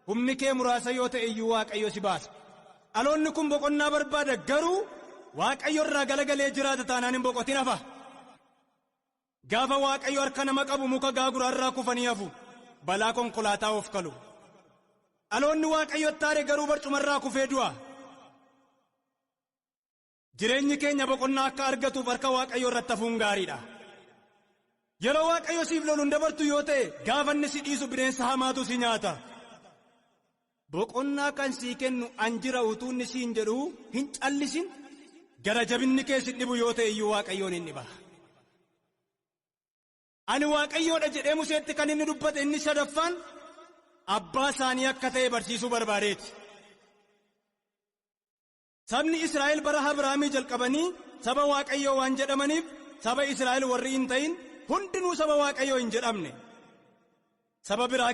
Humni kee muraasa yoo ta'e iyyuu Waaqayyo si baasa. Dhaloonni kun boqonnaa barbaada garuu Waaqayyo irraa galagalee jiraata taanaan hin boqotin hafa. Gaafa Waaqayyo harka nama qabu muka gaaguraarraa kufanii hafu balaa konkolaataa of kalu. Dhaloonni Waaqayyo taare garuu barcumarraa kufee du'a. Jireenyi keenya boqonnaa akka argatuuf harka Waaqayyo irratti hafuun gaariidha. Yeroo Waaqayyo siif loluun dabartu yoo ta'e gaafa inni si dhiisu bineensa hamaatu si nyaata. Boqonnaa kan sii kennu an jira utuu inni siin jedhu hin callisin gara jabinni kee si dhibu yoo ta'e iyyuu Waaqayyoon hin dhiba. Ani Waaqayyoodha jedhee Museetti kan inni dubbate inni sadaffaan abbaa isaanii akka ta'e barsiisuu barbaadeeti. Sabni Israa'el bara Abrahaamii jalqabanii saba Waaqayyoo waan jedhamaniif saba Israa'el warri hin ta'in hundinuu saba Waaqayyoo hin jedhamne. Saba biraa